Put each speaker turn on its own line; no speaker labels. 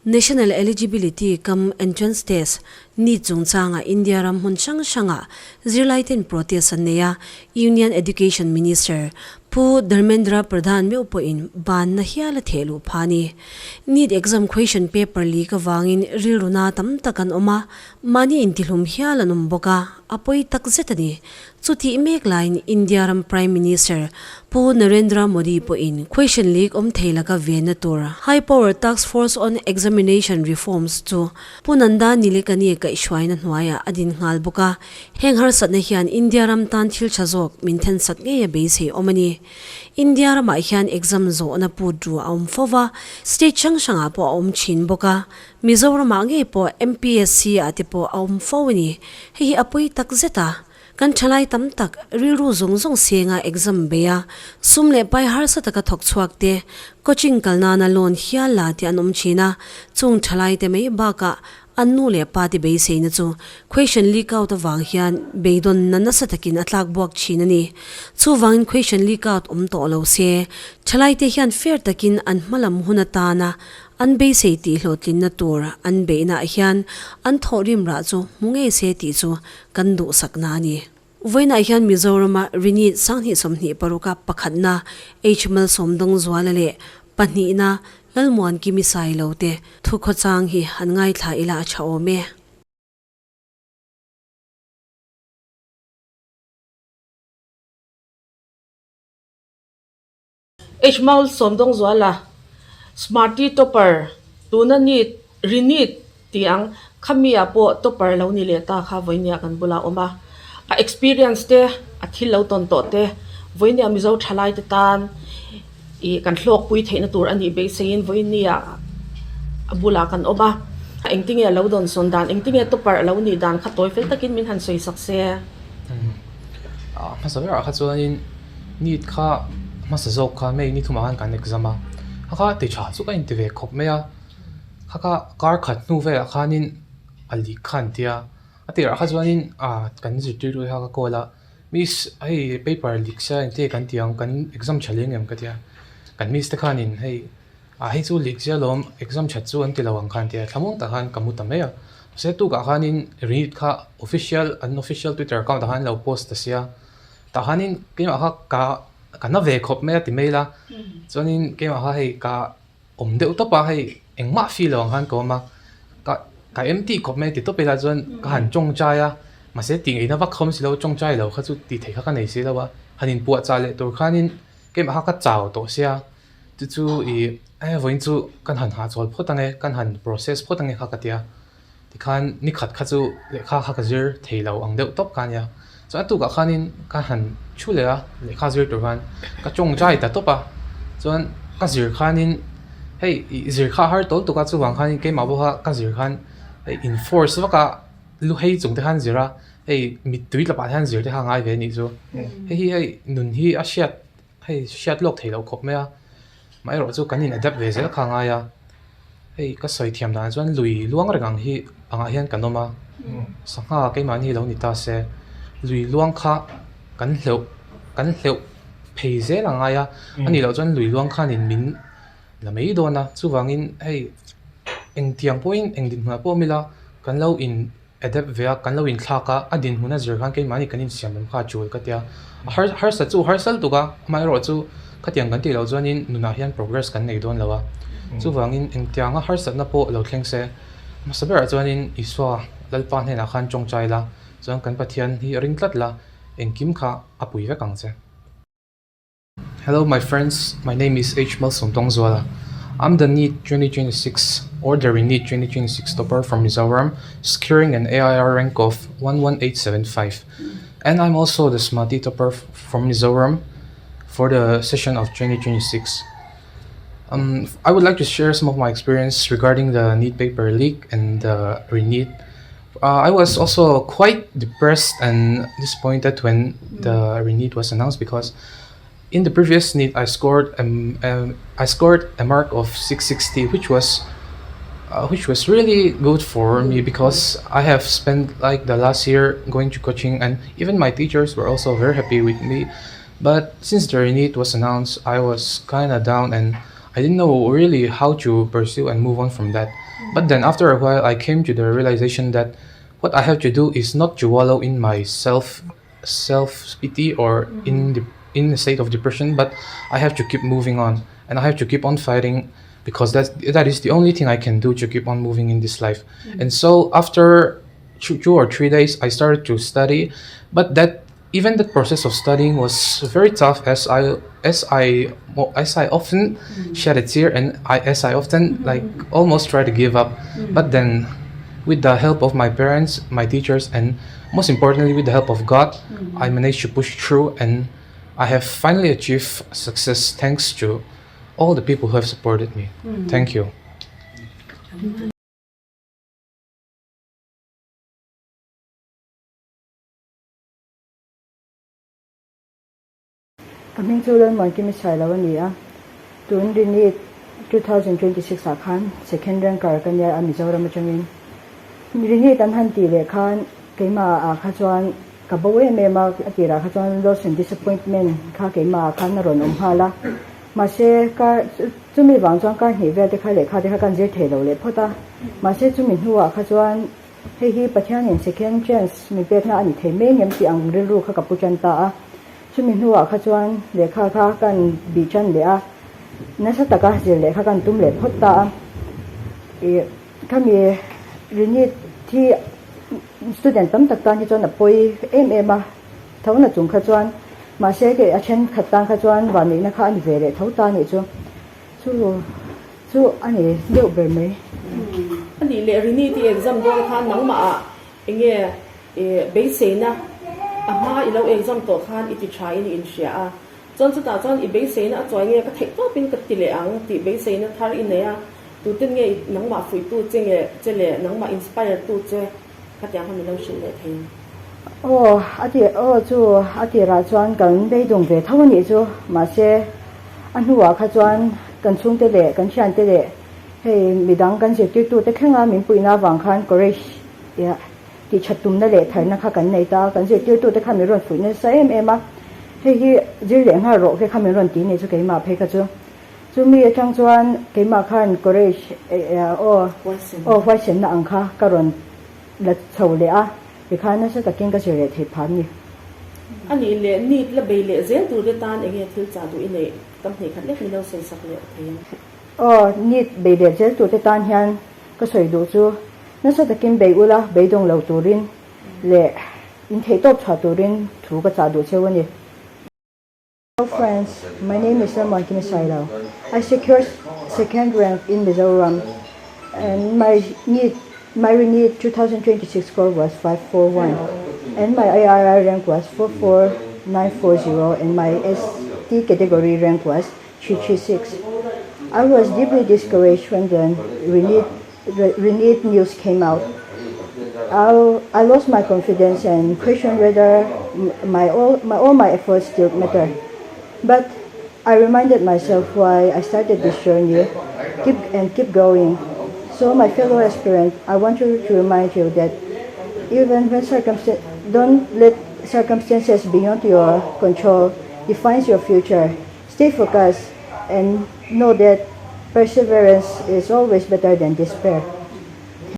National Eligibility cum Entrance Test, NEET, chungchanga India ram hmun hrang hrangah zirlaiten protest an nei a, Union Education Minister Pu Dharmendra Pradhan meuh pawhin banna hial a theh luh phah a ni. NEET exam question paper leak avangin rilruna tam tak an awm a, mahni intihlum hial an awm bawk a, a pawi tak zet a ni. Chutih mek laiin India ram Prime Minister Pu Narendra Modi pawhin question leak awm thei laka venna tur High Power Task Force on Examination Reforms chu Pu Nanda Nilekani kaihhruaina hnuaiah a din nghal bawk a. Heng harsatna hian India ram tan thil tha zawk min thensak ngei a beisei awm a ni. India ramah hian exam zawhna put ru a awm fo va, state hrang hrangah pawh a awm thin bawk a. Mizoramah ngei pawh MPSC ah te pawh a awm fo a ni. Hei hi a pawi tak zet a. Kan thalai tam tak rilru zawng zawng senga exam bei a, sum leh pai harsa taka thawk chhuak te, coaching kal nana loan hial la te an awm thin a, chung thalai te mai bakah an nu leh pa te beiseina chu question leak out avang hian beidawnna nasa takin a tlak buak thin a ni. Chuvangin question leak out awm tawh lo se, thalai te hian fair takin an hmalam hun atana An beisei tih hlawhtlinna tur an beihnaah hian an thawhrim rah chu hmu ngei se tih chu kan duhsakna a ni. Vawiinah hian Mizorama Rinit Sanghnih 26 a pakhatna H Malsawmdawng Zuala leh pahnihna Lalmuankimi Sailo te thukhawchang hi han ngaithla ila a tha awm e.
Hmaul Sawmdawngzuala, Smarty Topper, tuna NEET, Re-NEET tih ang, khami ah pawh topper lo ni leh ta kha vawinia kan bula awm a. A experience te, a thil lo tawn tawh te, vawinia Mizo thalai te tan ih kan hlawkpui theihna tur a nih beiseiin vawinia a bulah kan awm a. Engtinge a lo dawnsawn dan, engtinge topper a lo nih dan kha tawi fel takin min han sawi sak se.
A hmasa berah kha chuanin NEET kha hmasa zawk kha May ni thumah khan kan exam a, kha kha ti tha chu ka inti ve khawp mai a, kha kha kar khat hnu velah khanin a leak kha an tia, a tirah kha chuanin ah kan zirtirtu te kha ka call a, miss hei paper leak sia engtin nge kan tih ang kan exam tha leng em ka tia, kan miss te khanin hei ah hei chu leak sia lawm exam that chu an ti lo ang kha an tia, thlamuang tak khan ka mu ta mai a, mahse tukah khanin NEET kha official an official twitter account ah khan an lo post ta sia. Tah hianin keimah kha ka ka na ve khawp mai a ti mai la chuanin keimah kha hei ka awm deuh tawp a hei engmah feel lo ang khan ka awm a ka ka empty khawp mai a ti tawp ila chuan ka han tawngtai a mahse tih ngaihna vak kha awm si lo tawngtai lo kha chu tih theih kha ka nei si lo a han inpuah chah leh tur khanin keimah kha ka chau tawh sia chu chu ih vawiin chu kan han hahchawl phawt ang e kan han process phawt ang e kha ka ti a. Tikhan ni khat kha chu lehkha kha ka zir thei lo ang deuh tawp kha ania. Chuan a tukah khanin ka han thu leh a, lehkha zir tur khan ka tawngtai ta tawp a. Chuan ka zir khanin hei ih zir kha a har tawl tuk a, chuvang khanin keimah pawha ka zir khan hei in force vak a, lu hei chung te khan zir a, hei mittui tlapah te hian zir te kha a ngai ve a nih chu. Hei hi hei nun hi a hriat hei hriat lawk thei loh khawp mai a. Amaherawh chu kan in adapt ve zel kha a ngai a, hei ka sawi thiam danah chuan lui luang reng ang hi angah hian kan awm a, sangha keimahni lo ni ta se lui luang kha kan hleuh kan hleuh phei zel a ngai a, a nih loh chuan lui luang khanin min la mai dawn a, chuvangin hei engtiang pawhin eng dinhmunah pawh awm ila kan lo in adapt ve a, kan lo inthlak a, a dinhmun a zir khan keimahni kan insiam lam kha a tul ka tia, a har harsa chu harsal tuk a, amaherawh chu khatiang kan tih loh chuanin nunah hian progress kan nei dawn lo a, chuvangin engtianga harsatna pawh lo thleng se, hmasa berah chuanin Isua Lalpa hnenah khan tawngtai la, chuan kan Pathian hi ring tlat la, engkim kha a pui vek ang che. Hello my friends, my name is H Malsawm Tawngzuala. I'm the NEET 2026 or the RENEET 2026 topper from Mizoram, securing an AIR rank of 11875. And I'm also the Smarty topper from Mizoram for the session of 2026. I would like to share some of my experience regarding the NEET paper leak and the RENEET. I was also quite depressed and disappointed when the RENEET was announced because in the previous NEET I scored I scored a mark of 660, which was which was really good for me because I have spent like the last year going to coaching, and even my teachers were also very happy with me. But since the RENEET was announced, I was kind of down and I didn't know really how to pursue and move on from that. But then after a while I came to the realization that what I have to do is not to wallow in my self self pity or in the in a state of depression, but I have to keep moving on and I have to keep on fighting because that that is the only thing I can do to keep on moving in this life. And so after 2 or 3 days, I started to study, but that even the process of studying was very tough as I often shed a tear and I as I often like almost try to give up. But then with the help of my parents, my teachers, and most importantly with the help of God, I managed to push through and I have finally achieved success thanks to all the people who have supported me. Thank you.
Ka hming chu Lalmuankimi Sailo a ni a, tun rini 2026 ah khan second ranker ka nia a Mizoram atangin. Rini tan han tih leh khan keimah ah kha chuan ka bo em em a, a tirah kha chuan loss and disappointment kha keimah ah khan a rawn awm nghal a. Mahse kar chumi vang chuan kar hnih vel te kha lehkha te kha kan zir thei lo leh phawt a. Mahse chumi hnuah kha chuan hei hi Pathianin second chance min pekna a ni thei mai ngem tih ang rilru kha ka pu tan ta a. Chumi hnuah kha chuan lehkha kha kan bih tan leh a, nasa taka zir lehkha kan tum leh phawt ta a. Ih khami rinit hi student tam tak tan hi chuan a pawi em em a, tho na chung kha chuan mahse kei a thenkhat tan kha chuan vanneihna kha a ni ve leh tho ta anih chu. Chu chu a ni deuh ber mai.
A nih leh rinit i exam dawn khan nangmah ah enge I beiseina a hma i lo exam tawh khan i ti tha in i inhria a, chuan chutah chuan i beiseina a chuai nge ka theih tawpin ka ti leh ang tih beiseina thar i nei a, tuten nge i nangmah fuihtu che nge che leh nangmah inspire tu che khatiang kha min lo hrilh leh thei ang.
Aw a ti aw chu a tirah chuan kan beidawng ve tho a nih chu, mahse a hnuah kha chuan kan chhungte leh kan thiante leh hei midang kan zirtirtute thlenga min puihna avang khan courage tih that tumna leh tharna kha kan nei ta a, kan zirtirtute kha min rawn fuih nasa em em a, hei hi zir leh nghal rawh khe kha min rawn ti ni chu keimah phei kha chu. Chumi atang chuan keimah khan courage aw aw huaisenna ang kha ka rawn la chho leh a, tikhan nasa takin ka zir leh thei phah ni.
A nih leh nit la bei leh zel tur te tan enge thil chah duh i neih tam hnih khat lek min lo sawi sak leh thei ang.
Aw nit bei leh zel tur te tan hian ka sawi duh chu Nasa takin bei ula, beidawng lo turin leh in theihtawp chhuah turin thu ka chah duh cheu a ni. Hello friends, my name is Lalmuankimi Sailo. I secured second rank in Mizoram and my NEET my NEET 2026 score was 541 and my IRI rank was 44940 and my ST category rank was 336. I was deeply discouraged when the RENEET RENEET news came out. I, I lost my confidence and questioned whether my all, my, all my efforts still matter. But I reminded myself why I started this journey keep, and keep going. So my fellow aspirant, I want you to remind you that even when circumstances, don't let circumstances beyond your control defines your future. Stay focused and know that perseverance is always better than despair.